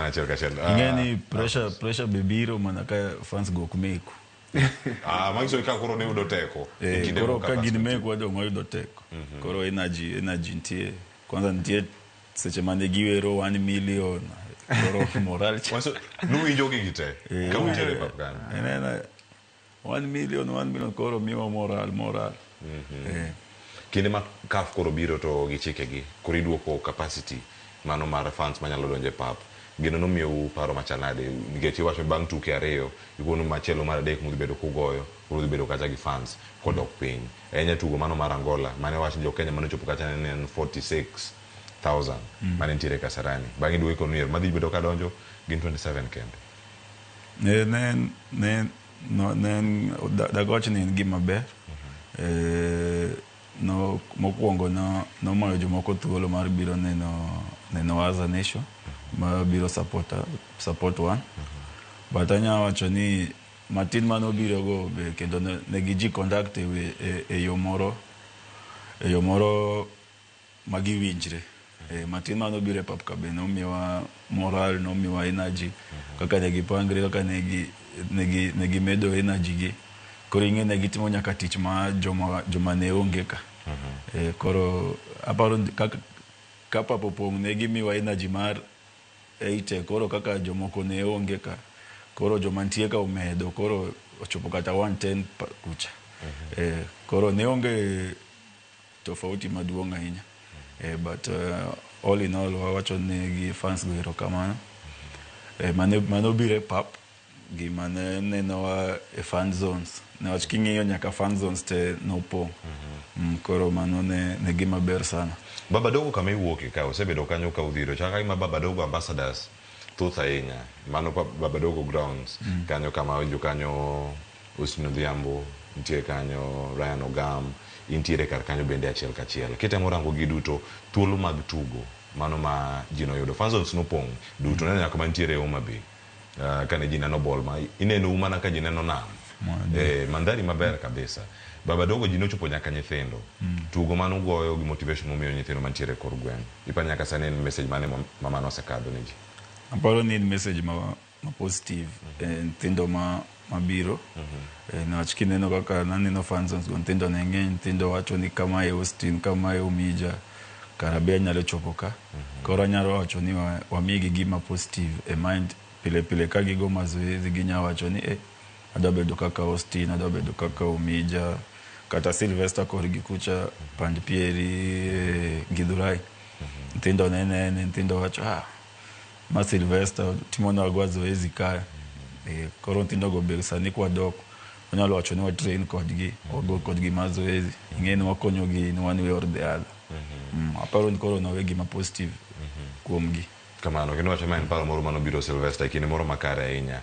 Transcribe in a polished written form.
achiel kachiel. Ing'e ni pressure be biro mana ka fans go ok meku. Ah, manyiso ni ka koro ne yudo teko e kinde koro go ka fans gin nitie. mekwa dong wayudo teko. Koro energy nitie. Kwanza nitie seche mane giwero 1 million. Koro moral cha. Manyiso nuwinjo gigi te ka untiere e pap kanyo. Ineno 1 million, 1 million koro miwa moral. Kinde ma CAF koro biro to gi chikegi, koro iduoko capacity mano mar fans manyalo donjo e pap. Gino nomiyou paro machal nade? Nikech iwacho bang' tuke ariyo, ikono machielo mar adek mudhi bedo kugoyo, koro udhi bedo kacha gi fans kodok piny. Ahinya tugo mano mar Angola, mane wach ni jo Kenya mane ochopo kacha ne en 46,000 mane nitiere Kasarani. Bang'e iduogo ikono ni madhi bedo kadonjo gin 27 kende. Ne no, ne en dagwach ni en gima ber. No mokwongo no nomayo jomoko thuolo mar biro neno as a nation ma biro support one. But anya wacho ni matin manobiro go be kendo ne gi ji conduct e yo moro magiwinjre. Matin manobiro e pap ka be nomiwa moral, nomiwa energy kaka ne gipangre, kaka ne gimedo energy gi. Koro ing'e ne gitimo nyaka tich ma joma ne onge ka. Koro aparo kaka ka pap opong' ne gimiwa energy mar 80. Koro kaka jomoko ne onge ka, koro joma nitie ka omedo, koro ochopo kata 110 kucha. Koro ne onge tofauti maduong' ahinya. But all in all, wawacho ne gi fans go erokamano manobiro e pap gi mane nenowa e fan zones, niwach king'iyo nyaka fan zones te nopong'. Koro mano ne gima ber sana. Baba Dogo kama iwuoke ka osebedo kanyo ka udhiro chaka gima Baba Dogo ambassadors thoth ahinya mano Baba Dogo grounds kanyo kama winjo kanyo Austin Odhiambo nitie kanyo, Ryan Ogam intiere kar kanyo bende achiel kachiel. Kitemo rango gi duto, thuolo mag tugo mano ma ji noyudo, fan zones nopong' duto, neno nyaka mantiere Homa Bay. Kane ji neno ball ma ineno mana ka ji neno nam, mandhari maber kabisa. Baba Dogo ji nochopo nyaka nyithindo. Tugo mano goyo gi motivation momiyo nyithindo mantiere e kor gweng', ipa nyaka sani en message mane ma mano osekadho ne ji? Aparo ni en message ma positive e nyithindo ma mabiro, niwach kineno kaka naneno fan zones go, nyithindo ne ng'eny. Nyithindo wacho ni kamae Austin, kamae Omija, kara be anyalo chopo ka. Koro anyalo wacho ni wamigi gima positive e mind pile pile ka gigo mazoezi, ginya wacho ni adwa bedo kaka Austin, adwa bedo kaka Omija kata Sylvester korgi kucha pand pieri, Githurai. Nyithindo ne nene, nyithindo wacho, "Ah, ma Sylvester timonwa zoezi ka." Koro nyithindo go be sani kwadok wanyalo wacho ni watrain kodgi, wago kodgi mazoezi, ing'e ni wakonyogi in one way or the other. Aparo ni koro nawe gima positive kuomgi. Kamano kendo wacho ma en paro moro manobiro Sylvester e kinde moro makare ahinya.